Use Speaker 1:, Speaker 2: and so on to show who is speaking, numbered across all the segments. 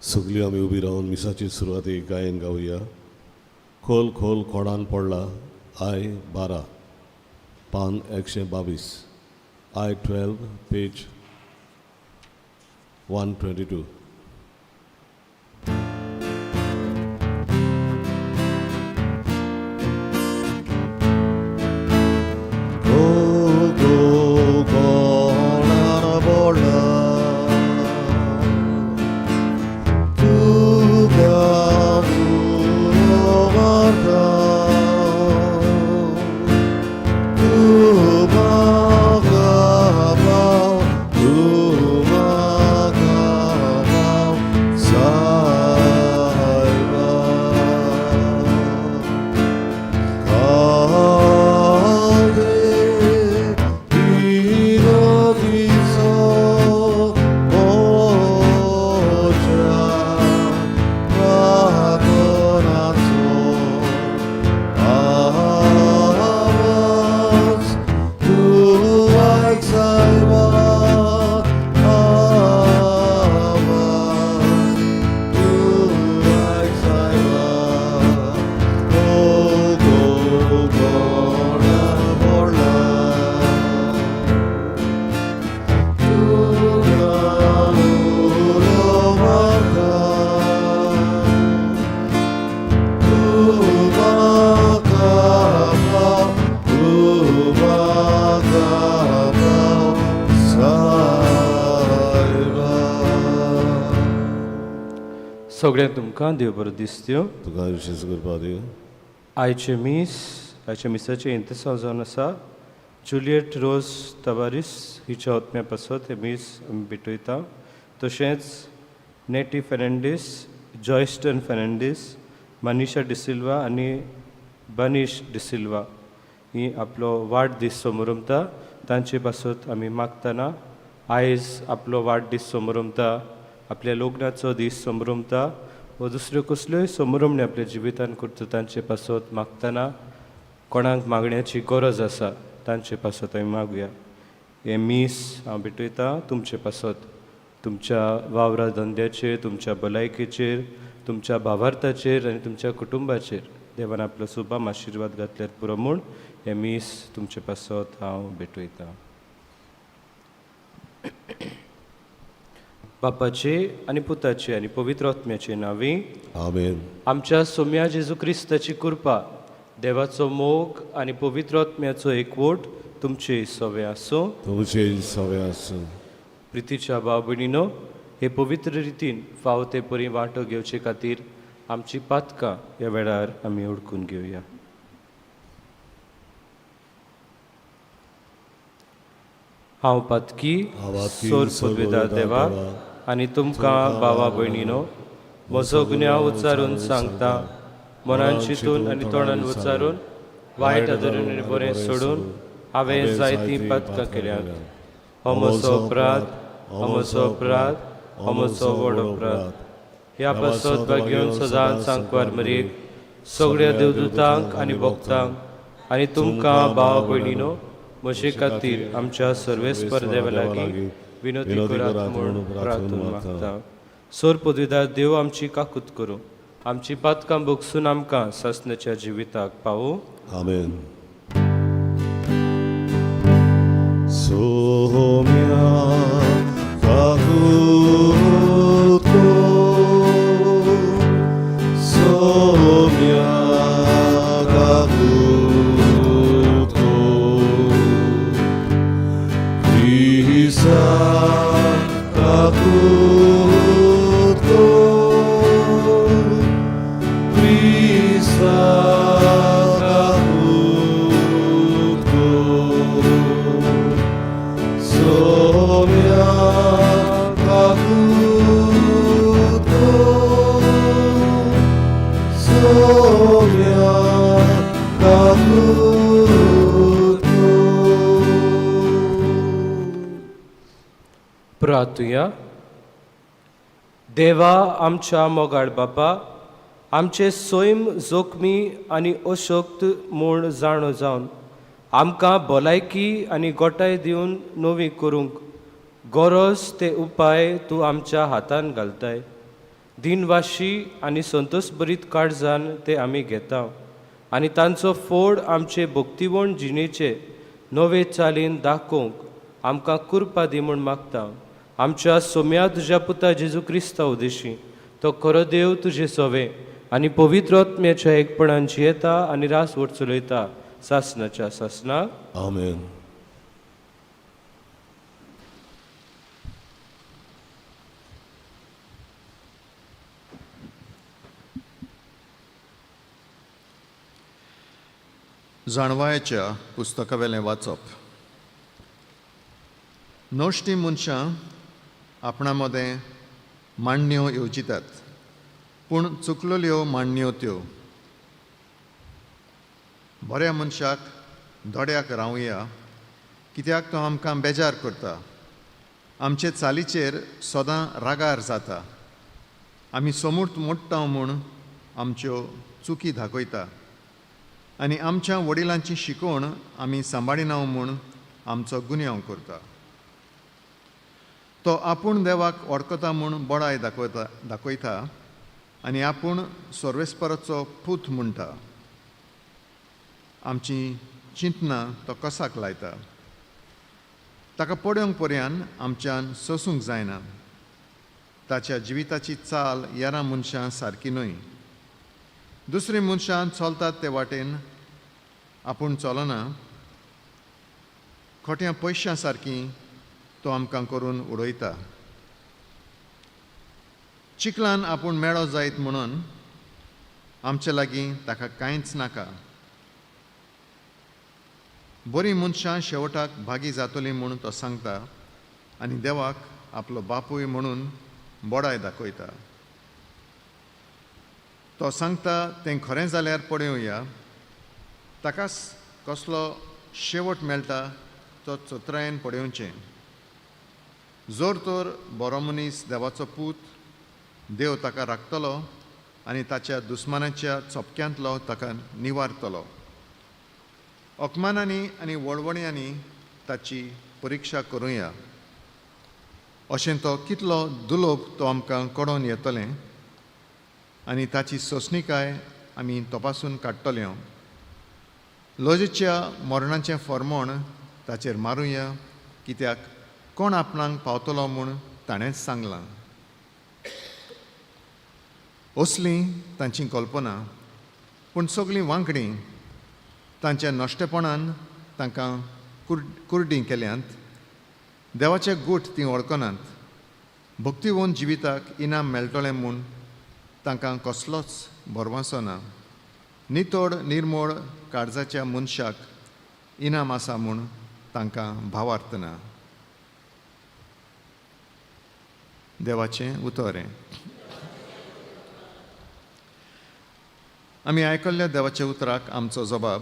Speaker 1: सगळीं आमी उबी रावन मिसाची सुरवातेक गायन गावया. खोल खोल खोडान पडला I 12 पान 122, I 12 page 122.
Speaker 2: सगळ्यांक तुमकां देव बरो दिसत्यो.
Speaker 1: तुका विशेश करपा देव.
Speaker 2: आयचें मीस, आयच्या मिसाचें इंतेसांव जावन आसा जुलियट रोज तवारीस हिच्या आत्म्या पासत हें मीस आमी भेटयता. तशेंच नेटी फेर्नांडीस, जॉयस्टन फेर्नांडीस, मनीषा डिसिल्वा आनी बनीश डिसिल्वा ही आपलो वाडदीस समरमता, तांचे पासत आमी मागतना आयज आपलो वाडदीस समरमता, आपल्या लग्नाचो दीस समरमता व दुसऱ्यो कसल्योय समरमणी आपल्या जिवितान करता तांचे पासत मागतना कोणाक मागण्याची गरज आसा तांचे पासत आमी मागुया. हें मीस हांव भेटयतां तुमचे पासत, तुमच्या वावरा धंद्याचेर, तुमच्या भलायकेचेर, तुमच्या भावार्थाचेर आनी तुमच्या कुटुंबाचेर देवान आपलो सुबाम आशिर्वाद घातल्यार पुरो म्हूण हें मीस तुमचे पासत हांव भेटयतां. बापाचे आनी पुताचे आनी पवित्र आत्म्याचे नांवी
Speaker 1: आमेन.
Speaker 2: आमच्या सोम्या जेजू क्रिस्ताची कृपा, देवाचो मोग आनी पवित्र आत्म्याचो एकवट तुमचे सवे आसूं.
Speaker 1: तुमचे सवे आसूं.
Speaker 2: प्रितीच्या भाव भयणीनो, हे पवित्र रितीन फावो ते परी वांटो घेवचे खातीर आमची पातकां ह्या वेळार आमी उडकून घेवया. हांव पातकी सोर पदवेदार देवा आनी तुमकां भावा भयणीनो म्हजो गुन्यांव उच्चारून सांगता, मनान चिंतून आनी तोंडान उच्चारून वायट आदरून आनी बरें सोडून हांवें जायतीं पातकां केल्यांत. हो म्हजो अपराध, हो म्हजो अपराध, हो म्हजो व्हड अपराध. ह्या पासत भाग्योन सदांच सांकवार मरेक सगळ्या देवदूतांक आनी भक्तांक आनी तुमकां भाव भयणीनो म्हजे खातीर आमच्या सर्वेस्पर देवा लागीं विनोदी करात म्हूण प्रार्थून मागता. सोर पदवीदार देव आमची काकूत करूं, आमची पातकां भोगसून आमकां सासणाच्या जिविताक पावूं.
Speaker 1: आमेन. सोम्या काकूत कर, सोम्या काकूत कर, क्रिस्ता काकूत कर, क्रिस्ता काकूत कर, सोम्या काकूत कर, सोम्या काकूत कर.
Speaker 2: प्रार्थुया. देवा आमच्या मोगाळ बापा, आमचे सैम जोखमी आनी अशक्त म्हूण जाणो जावन आमकां भलायकी आनी गोठाय दिवन नवी करूंक गरज ते उपाय तूं आमच्या हातान घालताय. दिनवाशी आनी संतोशभरीत काळजान ते आमी घेता आनी तांचो फोड आमचे भक्तिवण जिणेचे नवे चालीन दाखोवंक आमकां कुरपा दी म्हूण मागता. आमच्या सोम्या तुज्या पुता जेजू क्रिस्ता उदेशी तो खरो देव तुजे सवे आनी पवित्र आत्म्याच्या एकपणान जियेता आनी रास वट चलयता सासनाच्या सासनाक.
Speaker 1: आमेन.
Speaker 3: जाणवायेच्या पुस्तकावेलें वाचप. नश्टी मनशां आपणा मदें मांडण्यो येवजितात, पूण चुकलेल्यो मांडण्यो त्यो. बऱ्या मनशाक दोड्याक रावया, कित्याक तो आमकां बेजार करता, आमचे चालीचेर सदां रागार जाता, आमी समूर्त मोडटा म्हूण आमच्यो चुकी दाखयता आनी आमच्या वडिलांची शिकवण आमी सांबाळिना म्हूण आमचो गुन्यांव करता. तो आपूण देवाक वळखता म्हूण बडाय दाखयता आनी आपूण सर्वेस्पराचो पूत म्हणटा. आमची चिंतनां तो कसाक लायता, ताका पळोवंक पर्यान आमच्यान सोसूंक जायना. ताच्या जिविताची चाल येरां मनशां सारकी न्हय. दुसरीं मनशां चलतात ते वाटेन आपूण चलना. खोट्या पयशां सारकी तो आमकां करून उडयता. चिखलान आपूण मेळो जायत म्हणून आमचे लागीं ताका कांयच नाका. बरीं मनशां शेवटाक भागी जातलीं म्हूण तो सांगता आनी देवाक आपलो बापूय म्हणून बडाय दाखयता. तो सांगता तें खरें जाल्यार पळोवया, ताका कसलो शेवट मेळटा तो चत्रायेन पळोवचें. जर तर बरो मनीस देवाचो पूत, देव ताका राखतलो आनी ताच्या दुस्मानाच्या चपक्यांतलो ताका निवारतलो. अपमानांनी आनी वळवण्यांनी ताची परिक्षा करुया. अशें तो कितलो दुलोब तो आमकां कडोवन येतलें आनी ताची सोंसणीकाय आमी तपासून काडटले. लजेच्या मरणाचें फॉर्मोण ताचेर मारुया, कित्याक कोण आपणाक पावतलो म्हूण ताणेंच सांगलां. असलीं तांची कल्पना, पूण सगळीं वांकडी तांच्या नश्टेपणान तांकां कुर्डी केल्यांत. देवाचे गूट तीं वळखनात. भक्तिवंत जिविताक इनाम मेळटलें म्हूण तांकां कसलोच भरवंसो ना. नितळ निर्मळ काळजाच्या मनशाक इनाम आसा म्हूण तांकां भावार्थ ना. देवाचें उतर हें. आमी आयकल्ल्या देवाच्या उतराक आमचो जबाब.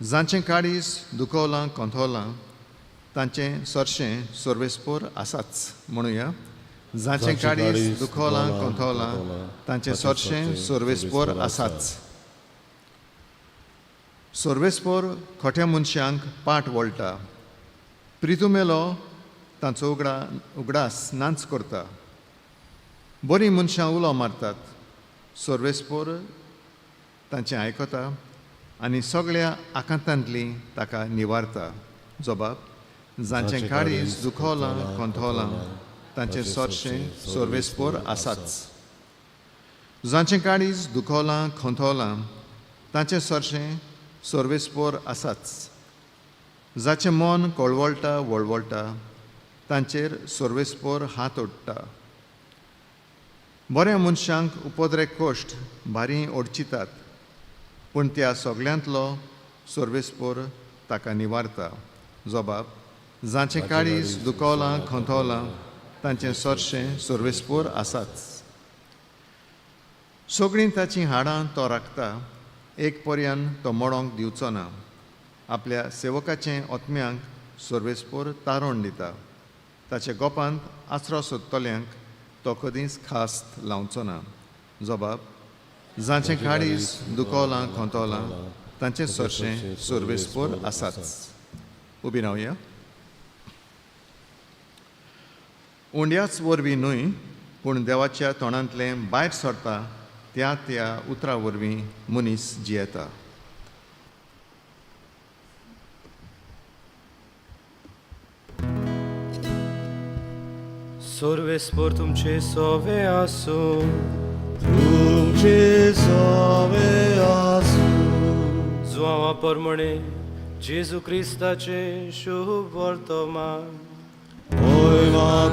Speaker 3: जांचें काळीज दुखवलां कोंथवलां तांचें सरशें सर्वेस्पोर आसाच म्हणुया. जांचें काळीज दुखवलां कोंथवलां तांचें सरशें सर्वेस्पोर आसाच. सर्वेस्पोर खोट्या मनशांक पाट वळटा, प्रितुमेलो तांचो उगडास नाच करता. बरीं मनशां उलो मारतात, सर्वेस्पोर तांचें आयकता आनी सगळ्या आकांतांतली ताका निवारता. जबाब, जांचें काळीज दुखवलां कोंथवलां तांचें सरशें सर्वेस्पोर आसाच. जांचें काळीज दुखवलां खोंथवलां तांचें सरशें सर्वेस्पोर आसाच. जाचें मन कळवळटा वळवळटा तांचेर सर्वेस्पोर हात ओडटा. बऱ्या मनशांक उपद्रे कश्ट भारी ओडचितात, पूण त्या सगल्यांतलो सर्वेस्पोर ताका निवारता. जबाब, जांचें काळीज दुखवलां खोंथवलां तांचें सरशें सर्वेस्पोर आसाच. सगळीं ताचीं हाडां तो राखता, एक पर्यान तो मोडोंक दिवचो ना. आपल्या सेवकाचें आत्म्यांक सर्वेस्पोर तारोण दिता. ताचे गोपांत आसरो सोदतल्यांक तो कदींच खास्त लावचो ना. जबाब, जांचें काळीज दुखवलां खोंतवलां तांचें सरशें सर्वेस्पोर आसाच. उबी रावया. उंड्याच वरवीं न्हय पूण देवाच्या तोंडांतलें भायर सरता त्या त्या उतरा वरवीं मनीस जियेता.
Speaker 2: सोर्वेस्पोर तुमचे सोवे आसूं.
Speaker 1: तुमचे सवे आसूं.
Speaker 2: जुआंवा परमणे जेजू क्रिस्ताचें शुभ वर्तमान.
Speaker 1: होय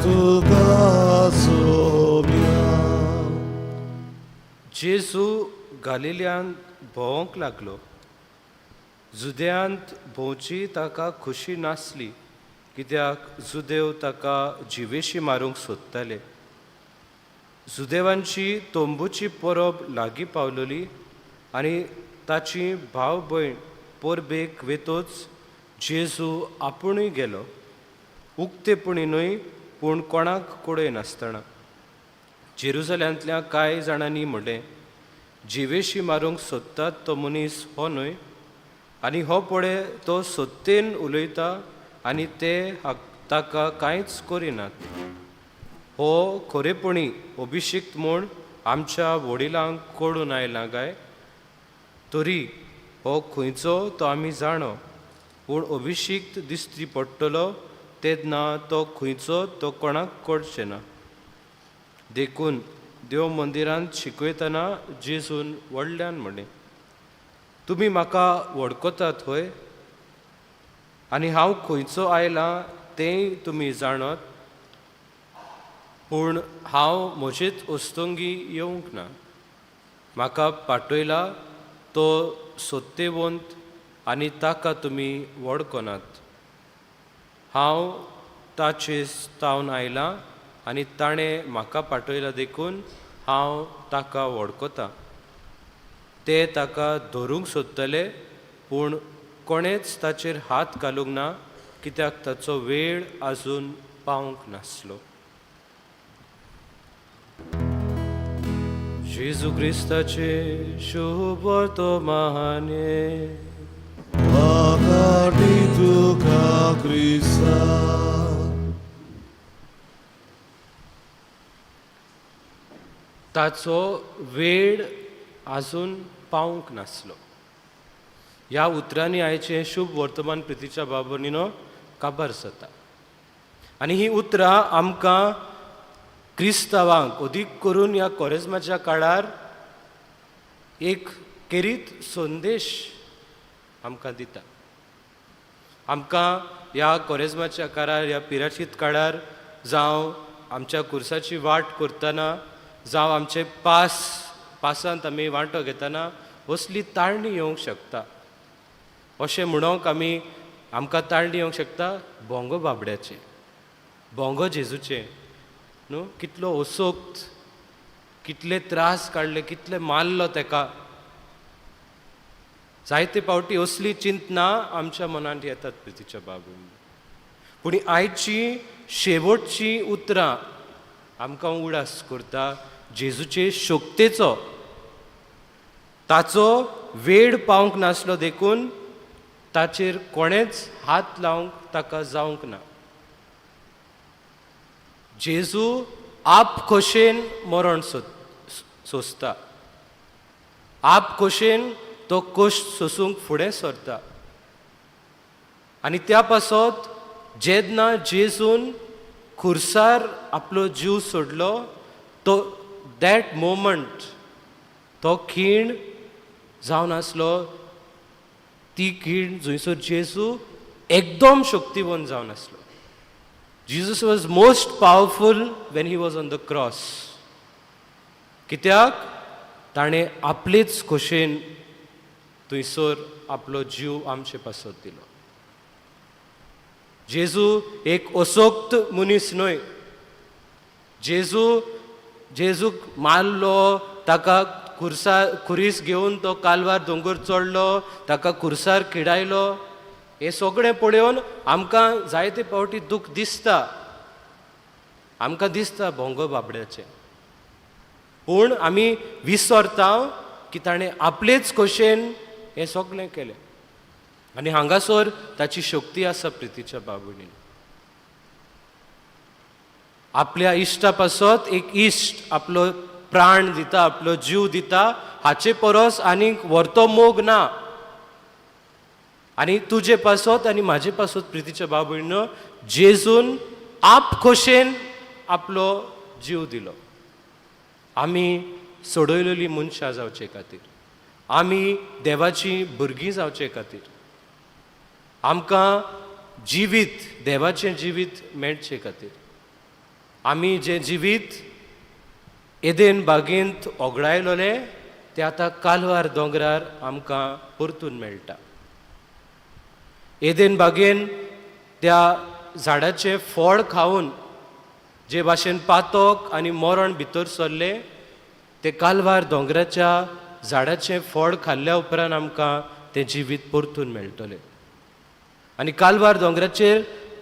Speaker 1: तुका सोब्या.
Speaker 2: जेजू गालिल्यांत भोंवंक लागलो. जुद्यांत भोंवची ताका खुशी नासली, कित्याक जुदेव ताका जिवेशी मारूंक सोदताले. जुदेवांची तंबूची परब लागीं पावलोली आनी ताची भाव भयण परबेक वेतोच जेजू आपुणूय गेलो, उक्तेपणी न्हय पूण कोणाक कळय नासतना. जेरुजल्यांतल्या कांय जाणांनी म्हणलें, जिवेशी मारूंक सोदतात तो मनीस हो न्हय, आनी हो पळय तो सत्तेन उलयता आनी ते ताका कांयच करिनात. हो खरेपणी अभिषिक्त म्हूण आमच्या वडिलांक कळून आयला काय? तरी हो खंयचो तो आमी जाणो, पूण अभिषिक्त दिश्टी पडटलो तेन्ना तो खंयचो तो कोणाक कळचें ना. देखून देव मंदिरांत शिकयतना जेजून व्हडल्यान म्हणलें, तुमी म्हाका वळखतात हय, आनी हांव खंयचो आयलां तेंय तुमी जाणत, पूण हांव म्हजेच वस्तुंगी येवंक ना. म्हाका पाठयला तो सत्तेवंत आनी ताका तुमी वळखनात. हांव ताचे तावन आयलां आनी ताणें म्हाका पाठयला, देखून हांव ताका वळखतां. ते ताका धरूंक सोदतले, पूण कोणेच ताचेर हात घालूंक ना, कित्याक ताचो वेळ आजून पावंक नासलो. जेजू क्रिस्ताचे शुभ वर्तमाने.
Speaker 1: वाकाटी तुका क्रिस्ता.
Speaker 2: ताचो वेळ आजून पावंक नासलो. ह्या उतरांनी आयचें शुभ वर्तमान प्रितीच्या बाबनीनो काबार जाता. आनी ही उतरां आमकां क्रिस्तांवांक अदीक करून ह्या कोरेज्माच्या काळार एक केरीत संदेश आमकां दिता. आमकां ह्या कोरेज्माच्या काळार, ह्या पिराचीत काळार, जावं आमच्या कुर्साची वाट करतना, जावं आमचे पासांत आमी वांटो घेतना असली ताळणी येवंक शकता. अशें म्हणोंक आमकां ताळणी येवंक शकता बोंगो बाबड्याचें, बोंगो जेजूचें न्हू, कितलो असोक्त, कितले त्रास काडले, कितले मारलो तेका. जायते फावटी असली चिंतना आमच्या मनांत येतात प्रितीच्या बाबून. पूण आयची शेवटची उतरां आमकां उडास करता जेजूचे शक्तेचो. ताचो वेळ पावंक नासलो देखून ताचेर कोणेच हात लावंक ताका जावंक ना. जेजू आप खोशेन मरण सोंसता, आप खोशेन तो कश्ट सोंसूंक फुडें सरता. आनी त्या पासत जेन्ना जेजून खुर्सार आपलो जीव सोडलो तो that moment, तो खीण जावन आसलो, ती खीण जंयसर जेजू एकदम शक्तिवंत जावन आसलो. Jesus was most powerful when he was on the cross. कित्याक ताणें आपलेच खोशेन थंयसर आपलो जीव आमचे पासत दिलो. जेजू एक असोक्त मनीस न्हय. जेजूक मारलो, ताका खुरीस घेवन तो कालवार दोंगर चडलो, ताका खुर्सार किडायलो. हें सगळें पळोवन आमकां जायते फावटी दूख दिसता, आमकां दिसता भोंगो बाबड्याचें. पूण आमी विसरता की ताणें आपलेच खोशेन हें सगळें केलें. आनी हांगासर ताची शक्ती आसा प्रितीच्या बाबणीन. आपल्या इश्टा पासत एक इश्ट आपलो प्राण दिता, आपलो जीव दिता, हाचे परस आनीक व्हरतो मोग ना. आनी तुजे पासत आनी म्हाजे पासत प्रितीच्या भाव भयणीनो, जेजून आप खोशेन आपलो जीव दिलो. आमी सोडयलेली मनशां जावचे खातीर, आमी देवाची भुरगीं जावचे खातीर, आमकां जिवीत, देवाचें जिवीत मेळचे खातीर. आमी जें जिवीत एदेन बागेंत ओगडायलोलें तें आतां कालवार दोंगरार आमकां परतून मेळटा. एदेन बागेन त्या झाडाचें फळ खावन जे भाशेन पातक आनी मरण भितर सरलें, तें कालवार दोंगराच्या झाडाचें फळ खाल्ल्या उपरांत आमकां तें जिवीत परतून मेळटलें. आनी कालवार दोंगराचेर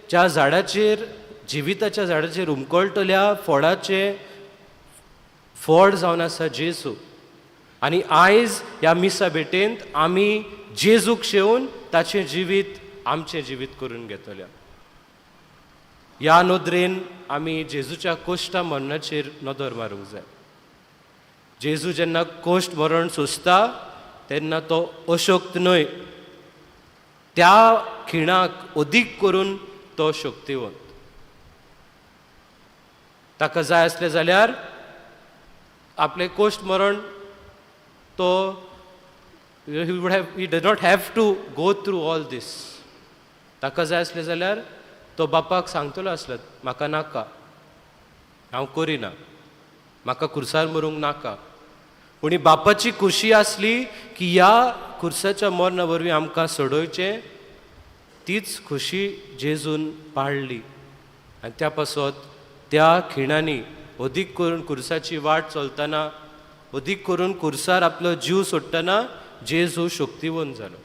Speaker 2: ज्या झाडाचेर, जिविताच्या झाडाचेर उमकळटल्या फळाचें फळ जावन आसा जेजू. आनी आयज ह्या मिसा भेटेंत आमी जेजूक शेवून ताचें जिवीत आमचें जिवीत करून घेतल्या. ह्या नदरेन आमी जेजूच्या कोश्टा मरणाचेर नदर मारूंक जाय. जेजू जेन्ना कोश्ट मरण सोंसता तेन्ना तो अशक्त न्हय, त्या खिणाक अदीक करून तो शक्तिवंत. ताका जाय आसलें जाल्यार आपलें कोश्ट मरण तो he does not have to go through all this. ताका जाय आसलें जाल्यार तो बापाक सांगतलो आसलो, म्हाका नाका, हांव करिना, म्हाका खुर्सार मरूंक नाका. पूण ही बापाची खुशी आसली की ह्या खुर्साच्या मरणा वरवीं आमकां सोडोवचें, तीच खुशी जेजून पाळ्ळी. आनी त्या पासत त्या खिणांनी अदीक करून खुर्साची वाट चलतना, अदीक करून खुर्सार आपलो जीव सोडटना जेजू शक्तिवंत जालो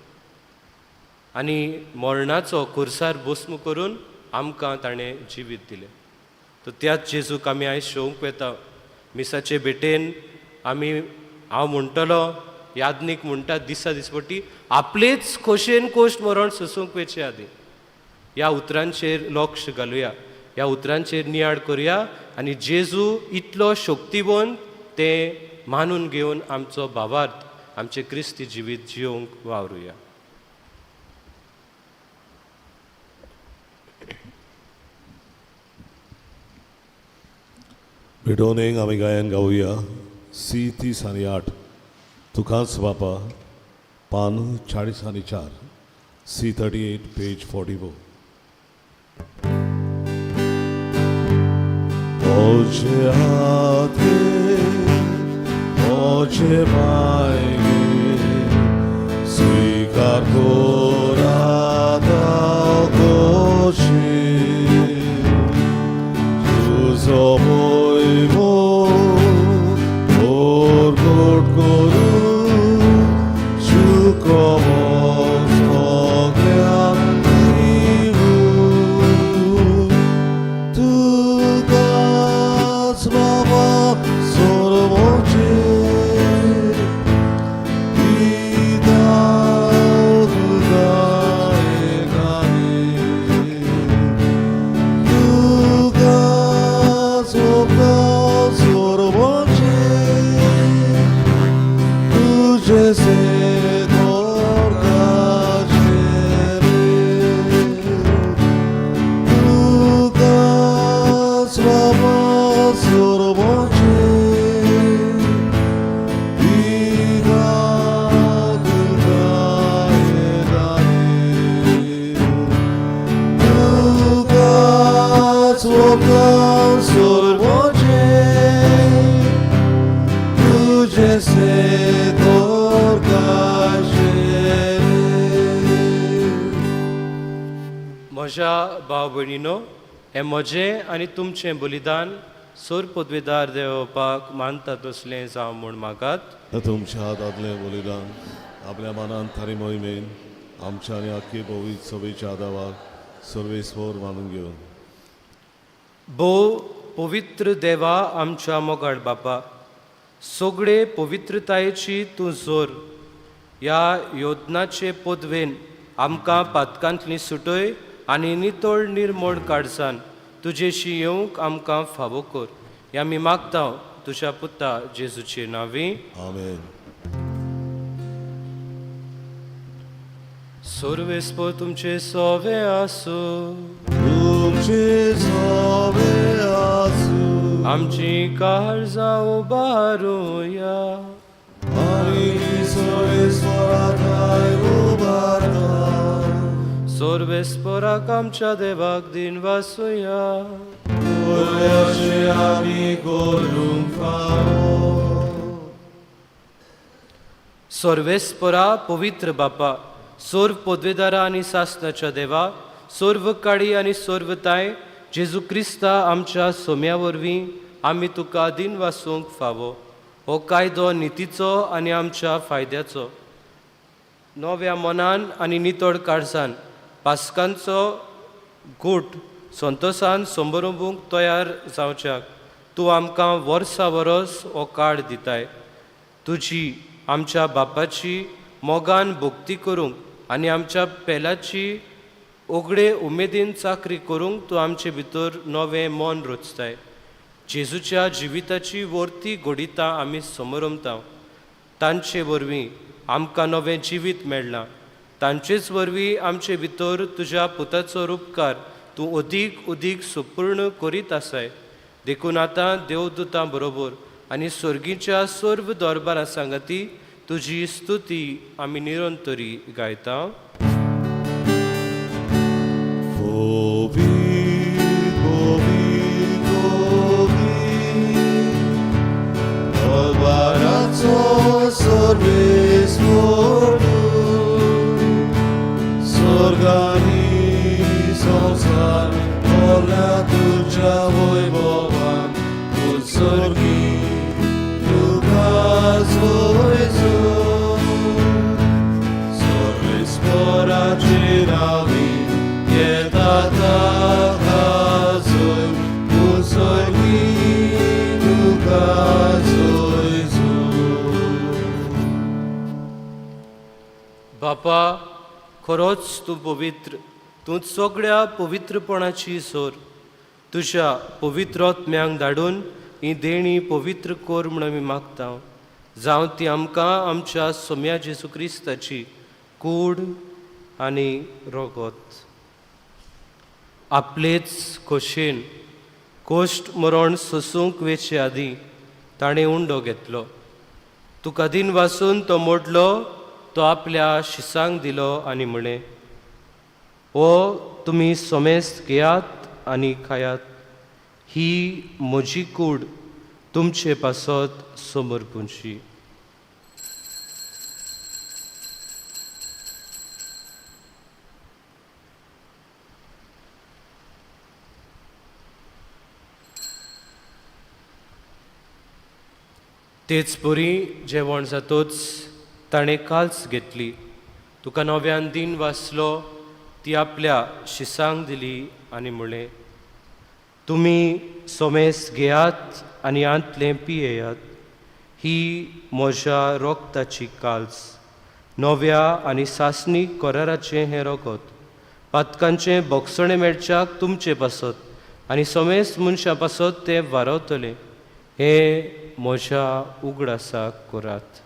Speaker 2: आनी मरणाचो खुर्सार भस्म करून आमकां ताणें जिवीत दिलें. तर त्याच जेजूक आमी आयज शोवंक वता. मिसाचे भेटेन आमी, हांव म्हणटलो, याज्ञीक म्हणटा, दिसा दिसपटी आपलेच खोशयेन कोश्ट मरण सोसूंक वचचे आदीं ह्या उतरांचेर लक्ष घालुया, ह्या उतरांचेर नियाळ करुया आनी जेजू इतलो शक्तिवंत तें मानून घेवन आमचो भावार्थ, आमचें क्रिस्ती जिवीत जियोवंक वावरुया.
Speaker 1: भेटोवणेक आमी गायन गावया सी 30 आनी 8, तुकाच बापा, पान 40 आनी 4, सी 38 पेज 44. ओझे हाते ओझे मायगे स्वीकार कोरा कोशी तुजो मोयमो ओरगोट करू सुकमो सगळ्यांक दिवू तुकाच बाबा सर्वोच्च पिता तुका एकाने तुकाच बाबा सर्वोच्च तुझे से तुकाच बाबा सर्वोच्च पिता तुका एकाने तुकाच बाबा सर्वोच्च तुझे से
Speaker 2: म्हज्या भाव भयणीनो, हें म्हजें आनी तुमचें बलिदान सोर पदवेदार देवपाक मानता तसलें जावं म्हूण मागात.
Speaker 1: तुमच्या हातांतलें बलिदान आपल्या मनान थारी मोहिमेन आमच्या आनी आख्खी भोवीत सभेच्या आदावाक सर्वेस्वर मानून घेवन.
Speaker 2: भोव पवित्र देवा आमच्या मोगाळ बापा, सगळे पवित्रतायेची तूं जोर ह्या योदनाचे पदवेन आमकां पातकांतली सुटय आनी नितळ निर्मळ काडसान तुजेशी येवंक आमकां फावो कर. हें आमी मागता तुज्या पुता जेजूचे नांवी.
Speaker 1: आमेन.
Speaker 2: सर्वेस्पर तुमचे सोवे आसूं.
Speaker 1: तुमचे सोवे आसूं.
Speaker 2: आमची काळजां उबारुया.
Speaker 1: आनी सर्वेस्परा ठांय उबारता.
Speaker 2: सर्वेस्पराक आमच्या देवाक दिन वासुया.
Speaker 1: अशें आमी करूंक फावो.
Speaker 2: सर्वेस्परा पवित्र बापा, सर्व पदवेदारा आनी सासनाच्या देवा, सर्व काळी आनी सर्वताय जेजू क्रिस्ता आमच्या सोम्या वरवीं आमी तुका दिन वासूंक फावो. हो कायदो नितीचो आनी आमच्या फायद्याचो. नव्या मनान आनी नितळ काळजान पास्कांचो गूट संतोसान संबरोबूंक तयार जावच्याक तूं आमकां वर्सा वरस हो काळ दिताय. तुजी आमच्या बापाची मोगान भक्ती करूंक आनी आमच्या पेलाची उगडे उमेदीन चाकरी करूंक तूं आमचे भितर नवें मन रचताय. जेजूच्या जिविताची वर्ती घडितां आमी समरमता. तांचे वरवीं आमकां नवें जिवीत मेळ्ळां. तांचेच वरवीं आमचे भितर तुज्या पुताचो रुपकार तूं अदीक अदीक सुपूर्ण करीत आसाय. देखून आतां देवदूतां बरोबर आनी सर्गीच्या सर्व दरबारा सांगाती तुजी स्तुती आमी निरंतरी गायता.
Speaker 1: स्वर्गानी संवसार भरला तुज्या वैभवान, उत्सर्गी तुका जोयजो. सर्वेस्पराचे नांवी येता ताका जोय, उत्सर्गी तुका जोयजो.
Speaker 2: बापा, खरोच तूं पवित्र, तूं सगळ्या पवित्रपणाची सोर. तुज्या पवित्र आत्म्यांक धाडून ही देणी पवित्र कर म्हूण आमी मागता. जावं ती आमकां आमच्या सोम्या जेजू क्रिस्ताची कूड आनी रगत. आपलेच खोशेन कोश्ट मरण सोसूंक वेचे आदीं ताणें उंडो घेतलो. तुका दिन वासून तो मोडलो, तो आपल्या शिसांक दिलो आनी म्हळें, हो तुमी सोमेस्त घेयात आनी खायात, ही म्हजी कूड तुमचे पासत समर्पूंची. तेच परी जेवण जातोच ताणें काल्स घेतली, तुका नव्यान दिन वाचलो, ती आपल्या शिसांक दिली आनी म्हळें, तुमी सोमेस घेयात आनी आंतलें पियेयात, ही म्हज्या रोगताची काल्स, नव्या आनी सासणी कराराचें हें रोगत, पातकांचें बोगसणें मेळच्याक तुमचे पासत आनी समेस्त मनशां पासत तें वारवतलें, हें म्हज्या उगडासाक करात.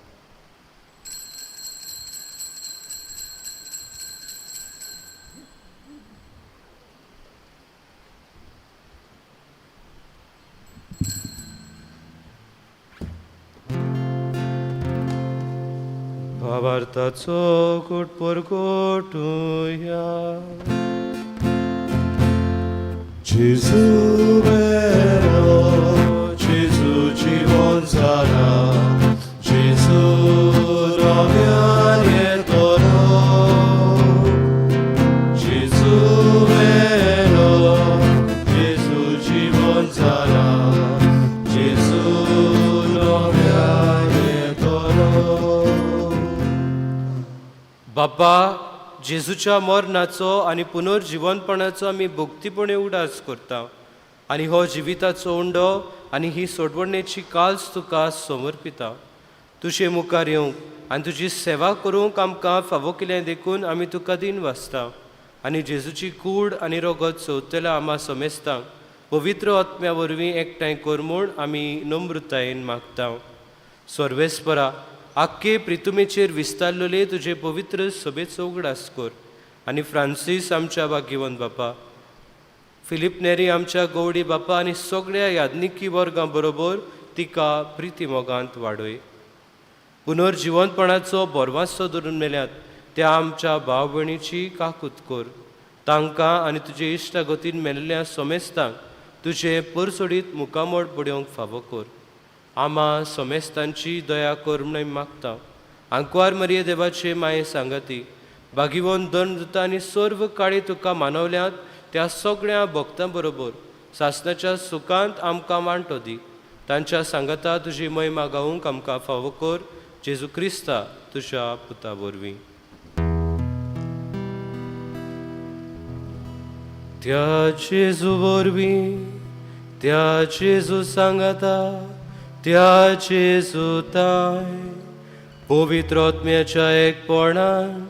Speaker 2: भावार्थाचो गोट परगोटुया.
Speaker 1: जेजू मेरो, जेजू जीवन जाला, जेजू नव्यान येतलो. जेजू मेरो, जेजू जीवन जाला, जेजू नव्यान येतलो.
Speaker 2: बाबा, जेजूच्या मरणाचो आनी पुनर्जिवनपणाचो आमी भक्तीपणे उडास करता आनी हो जिविताचो उंडो आनी ही सोडवणेची काल्स तुका समर्पिता. तुजे मुखार येवंक आनी तुजी सेवा करूंक आमकां फावो केलें देखून आमी तुका दिन वाचता आनी जेजूची कूड आनी रगत सोदतल्या आमा समेस्तांक पवित्र आत्म्या वरवीं एकठांय कर म्हूण आमी नम्रतायेन मागता. सर्वेस्परा, आख्खे प्रितुमेचेर विस्तारलेले तुजे पवित्र सभेचो उगडास कर आनी फ्रांसीस आमच्या भाग्यवंत बापा, फिलीप नेरी आमच्या गौडी बापा आनी सगळ्या याज्ञिकी वर्गां बरोबर तिका प्रिती मोगांत वाडय. पुनर्जिवंतपणाचो बोरवासो धरून मेल्यात त्या आमच्या भाव भयणीची काकूत कर. तांकां आनी तुजे इश्टागतीन मेल्ल्या सोमेस्तांक तुजें परसोडीत मुखामोड पडोवंक फावो कर. आमा सोमेस्तांची दया कर म्हूण मागता. आंकवार मरिये देवाचे माये सांगाती भागिवंत दंड आनी सर्व काळी तुका मानवल्यात त्या सगळ्या भक्तां बरोबर सासणाच्या सुखांत आमकां वांटो दी. तांच्या सांगाता तुजी महिमा गावूंक आमकां फावो कर. जेजू क्रिस्ता तुज्या पुता वरवीं. त्या जेजू वरवीं, त्या जेजू सांगाता, त्या जेजू ताय पवित्र आत्म्याच्या एकपणान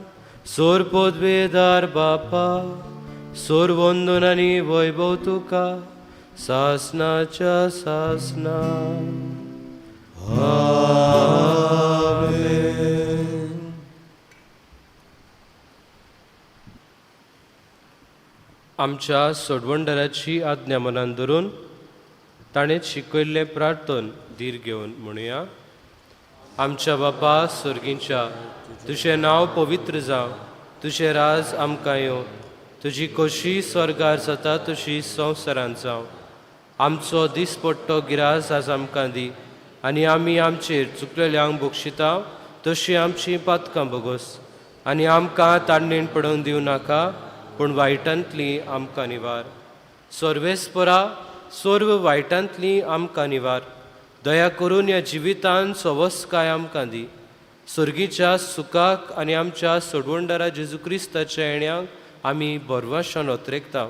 Speaker 2: सोर पदवेदार बापा, सोर वंदन आनी वैभव तुका सासनाच्या सासना. आमच्या सोडवणदाराची आज्ञा मनान धरून ताणें शिकयल्लें प्रार्थन धीर घेवन म्हणुया. आमच्या बापा सर्गींच्या, तुजें नांव पवित्र जावं, तुजें राज आमकां येवं, तुजी कशी स्वर्गार जाता तशी संवसारांत जावं. आमचो दिसपट्टो गिरास आज आमकां दी आनी आमी आमचेर चुकलेल्यांक बक्षिता तशी आमची पातकां भोगोस आनी आमकां ताणणेन पडोवन दिवं नाका, पूण वायटांतली आमकां निवार. सर्वेस्परा, सर्व वायटांतली आमकां निवार. दया करून ह्या जिवितान सवस्काय आमकां दी. सर्गीच्या सुखाक आनी आमच्या सोडवणदारा जेजू क्रिस्ताच्या येण्याक आमी भरवशान ओतरेकता.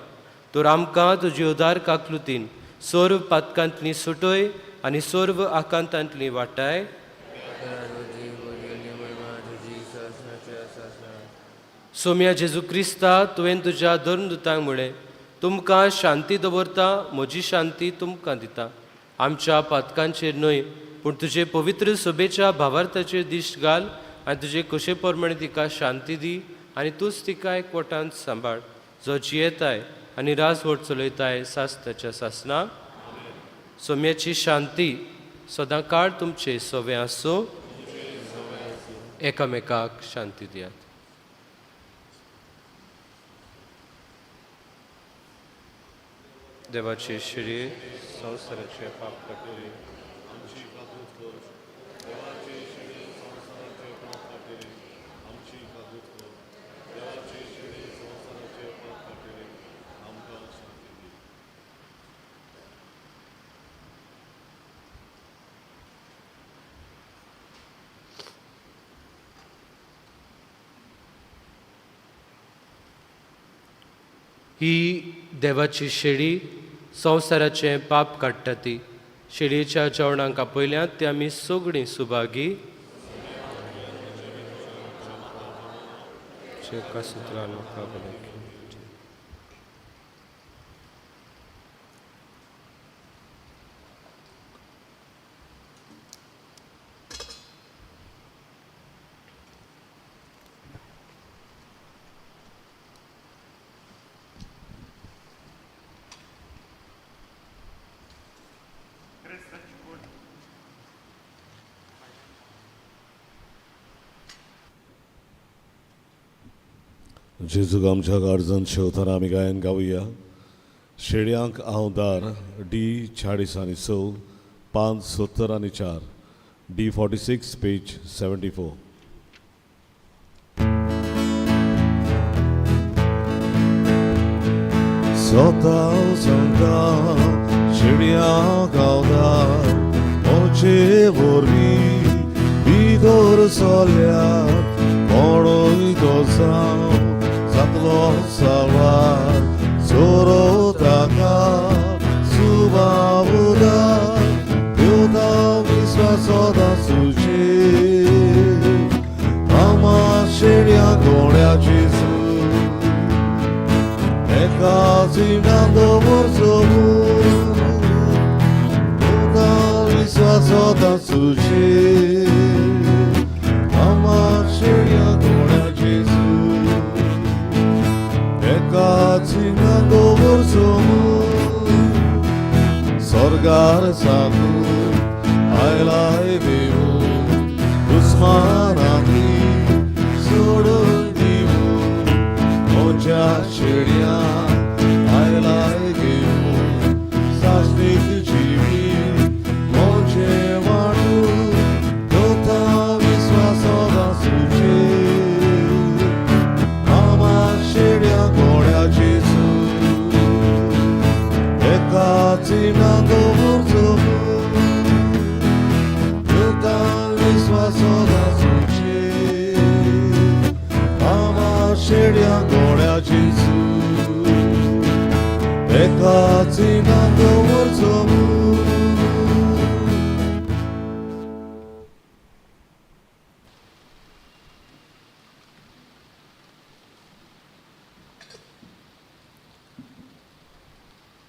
Speaker 2: तर आमकां तुजी उदार काकलुतीन सर्व पातकांतली सुटय आनी सर्व आकांतांतली वाटाय. सोम्या जेजू क्रिस्ता, तुवें तुज्या धर्मदुतांक म्हळें, तुमकां शांती दवरता, म्हजी शांती तुमकां दिता. आमच्या पातकांचेर न्हय, पूण तुजे पवित्र सभेच्या भावार्थाचेर दिश्ट घाल आनी तुजे कशे प्रमाणे तिका शांती दी आनी तूंच तिका एकवटान सांबाळ, जो जियेताय आनी राजवट चलयताय सासताच्या सासना. सोम्याची शांती सदां काळ तुमचे सवे आसूं. एकामेकाक शांती दियात. देवाचे शरीर संवसाराचे पाप काडटली. ही देवाची शेळी संवसाराचें पाप काडटा. ती शेळयेच्या जेवणाक आपयल्यात ते आमी सगळीं सुभागी.
Speaker 1: जेजूक आमच्या गार्जन शेवतना आमी गायन गावया. शेड्यांक हांव दार, डी 40 आनी 6, 5 70 आनी 4, डी 46 पेज 74. स्वता सांगता शेड्यांक हांव दार, म्हजे वरवीं भितर सरल्यार कोणूय तो जावं जातलो सावार. चोरो ताका सुबावदार, देवता विस्वास सदां तुजेर. आमा शेड्या गोड्या जेजू, एका जिणान दवरचो. विश्वास सुचे आमा शेड्या गोड्या जेजू एकाच दवरचो स्वर्गार साकून आयलाय देवू दुस्मानांनी सोडून दिवू म्हज्या शेड्या आयलाय घेवून साश्टीक जिवीत म्हजें वांटून दोता विस्वास सुचे आमा शेड्या गोड्या जेजू एकाच ना दवरचो दोता विस्वास सुचे आमा शेड्या गोड्या जेजू एकाच ना दवरचो.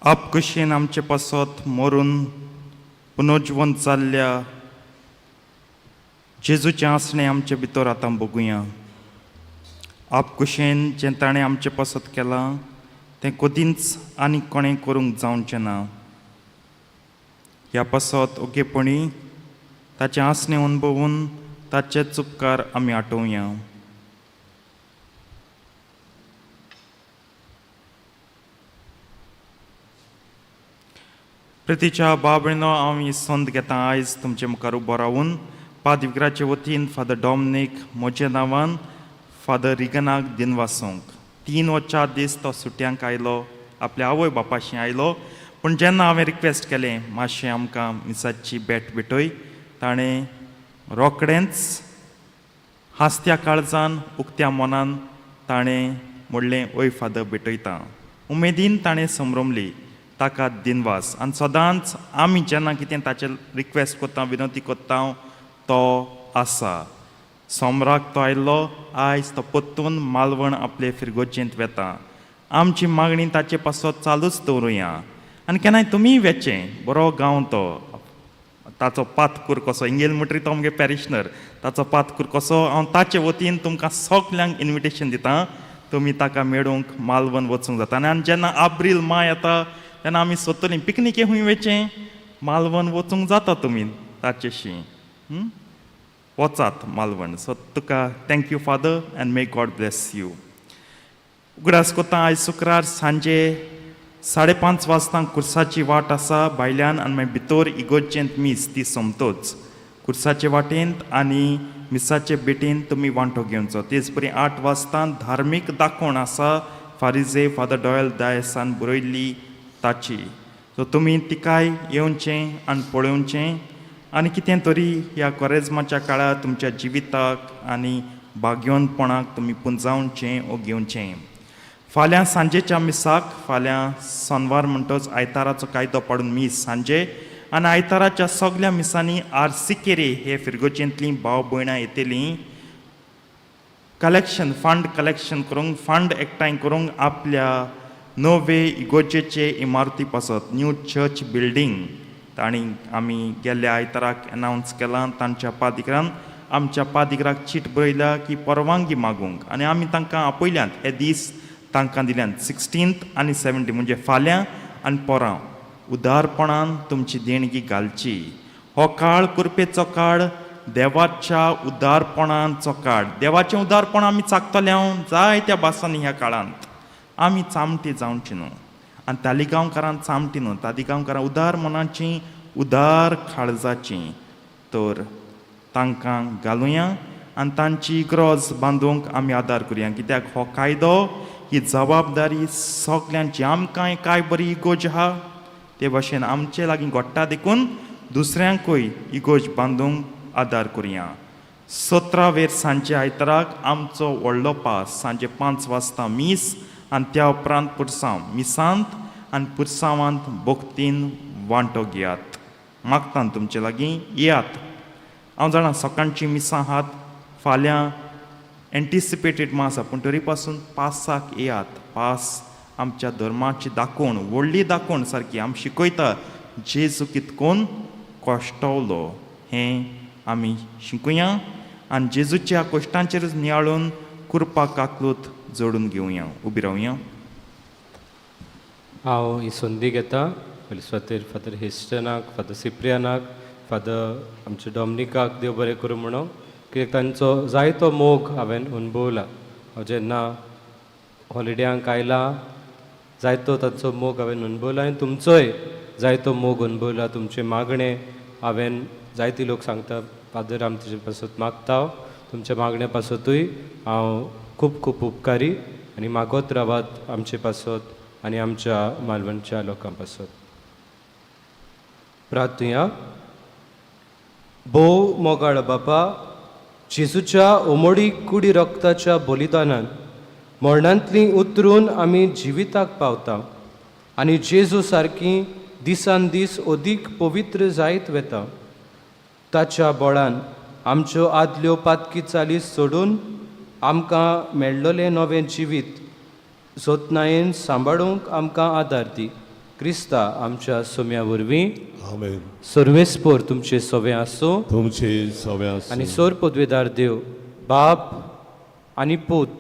Speaker 4: आपकुशीन आमचे पासत मरून पुनर्जिवंत जाल्ल्या जेजूचें आसणें आमचे भितर आतां बघुया. आपकुशेन जें ताणें आमचे पासत केलां तें कदींच आनी कोणें करूंक जावचें ना. ह्या पासत ओगेपणी ताचें आसणें अणभवून ताचेच उपकार आमी आठोवया. प्रितीच्या बाबणो हांव ही संद घेता आयज तुमचे मुखार उबो रावून पादविग्राचे वतीन फादर डॉमनीक म्हज्या नांवान फादर रिगनाक दिनवासूंक. 3 वा 4 दीस तो सुटयांक आयलो, आपल्या आवय बापाशी आयलो, पूण जेन्ना हांवें रिक्वेस्ट केलें मातशें आमकां मिसाची भेट भेटय, ताणें रोखडेंच हांसत्या काळजान उक्त्या मनान ताणें म्हणलें ओय फादर भेटयता. उमेदीन ताणें समरमली, ताका दिनवास. आनी सदांच आमी जेन्ना कितें ताचेर रिक्वेस्ट करता विनंती करता तो आसा. सोमराक तो आयलो, आयज तो परतून मालवण आपले फिरगोजेंत वेता. आमची मागणी ताचे पासत चालूच दवरुया. आनी केन्नाय तुमीय वेचें, बरो गांव तो, ताचो पातकूर कसो इंगेल म्हणटरी तो आमगे पॅरिशनर, ताचो पातकूर कसो हांव ताचे वतीन तुमकां सगल्यांक इन्विटेशन दिता, तुमी ताका मेळूंक मालवण वचूंक जाता. आनी जेन्ना आब्रील माय येता तेन्ना आमी सोदतलीं पिकनिके खूंय वेचें, मालवण वचूंक जाता तुमी ताचेशी. वचात मालवण. सो तुका thank you father and may God bless you. उगडास कोत्ता आयज शुक्रार सांजे 5:30 वाजता कुर्साची वाट आसा भायल्यान आनी मागीर भितर इगोर्जेंत मीस ती सोमतोच कुर्साचे वाटेंत आनी मिसाचे बेटीन तुमी वांटो घेवचो. तेच परी 8 वाजता धार्मीक दाखोवण आसा फारिजे फादर डॉयल दायसान बरयल्ली ताची. सो तुमी तिकाय येवचें आनी पळोवचें आनी कितें तरी ह्या कोरेजमाच्या काळार तुमच्या जिविताक आनी भाग्यवंतपणाक तुमी पुंजावचें ओ घेवचें. फाल्यां सांजेच्या मिसाक, फाल्यां सोनवार म्हणटच आयताराचो कायदो पाडून मीस सांजे आनी आयताराच्या सगल्या मिसांनी आरसिकेरे हे फिरगोजेंतलीं भाव भयणां येतलीं कलेक्शन फंड कलेक्शन करूंक फंड एकठांय करूंक आपल्या नवे इगोर्जेचे इमारती पासत न्यू चर्च बिल्डींग तांणी आमी गेल्ल्या आयताराक एनावन्स केलां. तांच्या पादिग्रान आमच्या पादिग्राक चीट बरयल्या की परवानगी मागूंक आनी आमी तांकां आपयल्यात. हे दीस तांकां दिल्यात 16 आनी 17 म्हणजे फाल्यां आनी परां. उदारपणान तुमची देणगी घालची. हो काळ कुरपेचो काळ, देवाच्या उदारपणाचो काळ. देवाचें उदारपण आमी चाकतले हांव जायत्या भासांनी ह्या काळांत. आमी चामटी जावची न्हू आनी तालिगांवकारान चामटी न्हू, तालिगांवकारां उदार मनाची उदार काळजाची. तर तांकां घालुया आनी तांची गरज बांदूंक आमी आदार करुया. कित्याक हो कायदो ही जबाबदारी सगल्यांची. आमकां काय बरी इगोर्ज आहा ते भाशेन आमचे लागीं घडटा देखून दुसऱ्यांकूय इगोर्ज बांदूंक आदार करुया. 17 वेर सांजे आयताराक आमचो व्हडलो पास सांजे 5 वाजता मीस आनी त्या उपरांत पुरसांव. मिसांत आनी पुरसांवांत भक्तीन वांटो घेयात. मागता तुमचे लागीं येयात. हांव जाणा सकाळचीं मिसां आहात, फाल्यां एन्टिसिपेटेड मास आसा, पूण तरी पासून पासाक येयात. पास आमच्या धर्माची दाखोवण, व्हडली दाखोवण सारकी आमी शिकयता जेजू कितकोन कश्टवलो हें आमी शिकुया आनी जेजूच्या कश्टांचेरच नियाळून कुरपा काकलूत जोडून घेवया. उबी रावया.
Speaker 2: हांव ही संदी घेता पयली सुवातेर फादर हेस्टनाक, फादर सिप्रियानाक, फादर आमच्या डॉमनिकाक देव बरें करूं म्हणून, कित्याक तांचो जायतो मोग हांवें अणभवला. हांव जेन्ना हॉलिड्यांक आयला जायतो तांचो मोग हांवें अणभवला आनी तुमचोय जायतो मोग अणभवला. तुमचें मागणें हांवें जायते लोक सांगता, फादर आमी तुजे पासत मागता, तुमच्या मागण्या पासतूय हांव खूब खूब उपकारी आनी मागत रावात आमचे पासत आनी आमच्या मालवणच्या लोकां पासत. प्रार्थुया. भोव मोगाळ बापा, जेजूच्या ओमोडी कुडी रक्ताच्या बलिदानान मरणांतली उतरून आमी जिविताक पावता आनी जेजू सारकी दिसान दीस अदीक पवित्र जायत वेता. ताच्या बळान आमच्यो आदल्यो पातकी चाली सोडून आमकां मेळ्ळलें नवें जिवीत जतनायेन सांबाळूंक आमकां आदार दी. क्रिस्ता आमच्या सोम्या वरवीं.
Speaker 1: आमेन.
Speaker 2: सर्वेस्पोर तुमचे सोवे आसूं.
Speaker 1: तुमचे सवे आसूं.
Speaker 2: आनी सोर पदवेदार देव बाप आनी पूत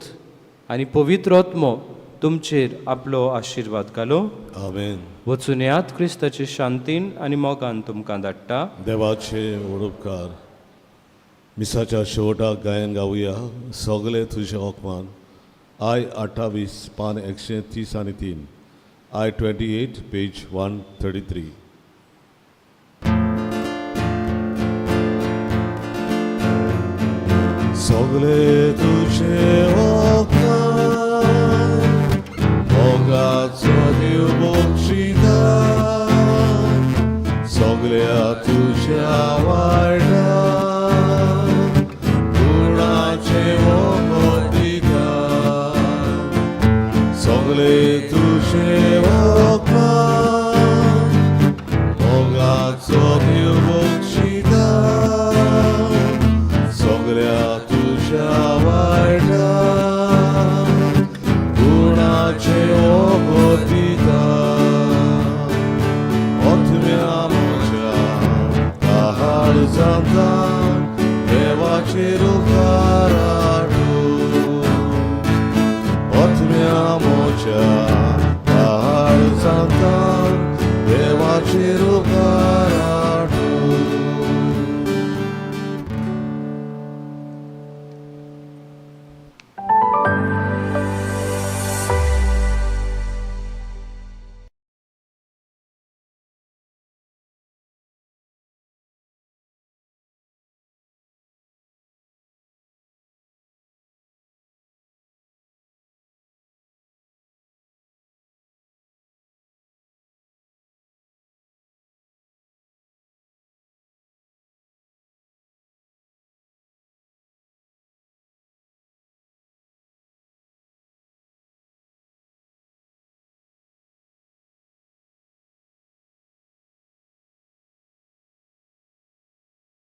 Speaker 2: आनी पवित्र आत्मो तुमचेर आपलो आशिर्वाद घालो.
Speaker 1: आमेन.
Speaker 2: वचून यात क्रिस्ताचे शांतीन आनी मोगान तुमकां धाडटा.
Speaker 1: देवाचे उपकार. मिसाच्या शेवटाक गायन गावया सगळे तुजे ओकमान. I 28 पान 133, I 28 page 133. सगळे तुझे ओकमान मोगाचो देव बक्षिता, सगळ्या तुझ्या वायटा गुणाचे वखद दिता, सगळे तुझे वखद मोगाचो देव बक्षिता, सगळ्या तुझ्या वायटा गुणाचे वखद दिता. ओथम्या म्हज्या आहार जाता देवाचेर उपकार हाडूं. ओथम्या म्हज्या आहार जाता देवाचेर उपकार.